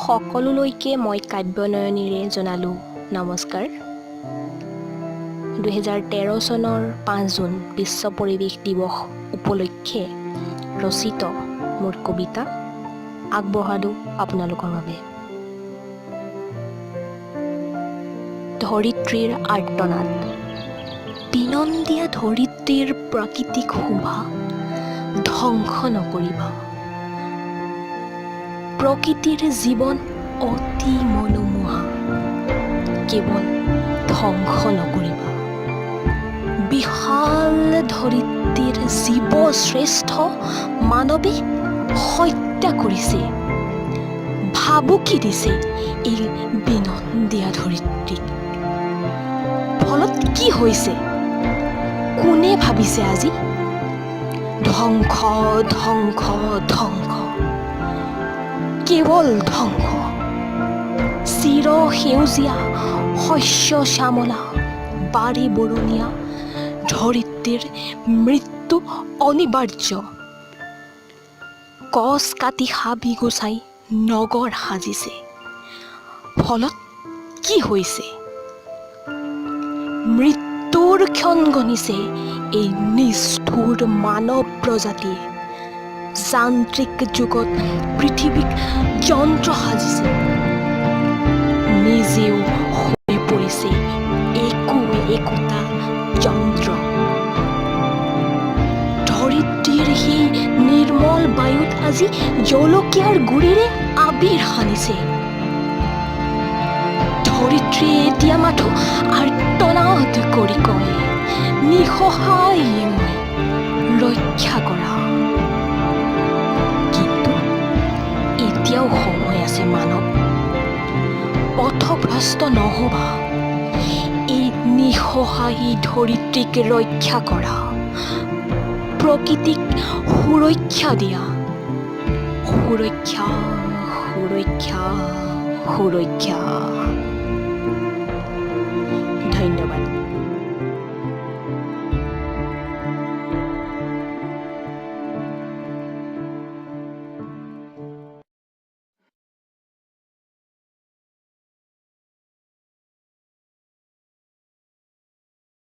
সকলোলৈকে মই কাব্যনয়নীৰে জনালোঁ নমস্কাৰ। 2013 চনৰ 5 জুন বিশ্ব পৰিৱেশ দিৱস উপলক্ষে ৰচিত মোৰ কবিতা আগবঢ়ালোঁ আপোনালোকৰ বাবে। ধৰিত্ৰীৰ আৰ্তনাদ। বিনন্দীয়া ধৰিত্ৰীৰ প্ৰাকৃতিক শোভা ধ্বংস নকৰিবা। প্ৰকৃতিৰ জীৱন অতি মনোমোহা, কেৱল ধ্বংস নকৰিবা। বিশাল ধৰিত্ৰীৰ জীৱ শ্ৰেষ্ঠ মানৱে হত্যা কৰিছে, ভাবুকি দিছে এই বিনন্দীয়া ধৰিত্ৰীক। ফলত কি হৈছে, কোনে ভাবিছে আজি? ধ্বংস, ধ্বংস, ধ্বংস, কেৱল ধ্বংস। চিৰ সেউজীয়া শস্য শ্যামলা বাৰী বৰণীয়া ধৰিত্ৰীৰ মৃত্যু অনিবাৰ্য। গছ কাটি হাবি গুচাই নগৰ সাজিছে। ফলত কি হৈছে? মৃত্যুৰ ক্ষণ গণিছে এই নিষ্ঠুৰ মানৱ প্ৰজাতিয়ে। যান্ত্ৰিক যুগত পৃথিৱীক যন্ত্ৰ সাজিছে, নিজেও হৈ পৰিছে একো একোটা যন্ত্ৰ। ধৰিত্ৰীৰ সেই নিৰ্মল বায়ুত আজি জলকীয়াৰ গুড়িৰে আবিৰ সানিছে। ধৰিত্ৰীয়ে এতিয়া মাথো আৰ্তনাদ কৰি কয়, "নিসহায় মই, ৰক্ষা কৰা।" কিন্তু এতিয়াও সময় আছে মানৱ, পথভ্ৰষ্ট নহবা। এই নিসহায়ী ধৰিত্ৰীক ৰক্ষা কৰা, প্ৰকৃতিক সুৰক্ষা দিয়া। সুৰক্ষা, সুৰক্ষা, সুৰক্ষা। ধন্যবাদ।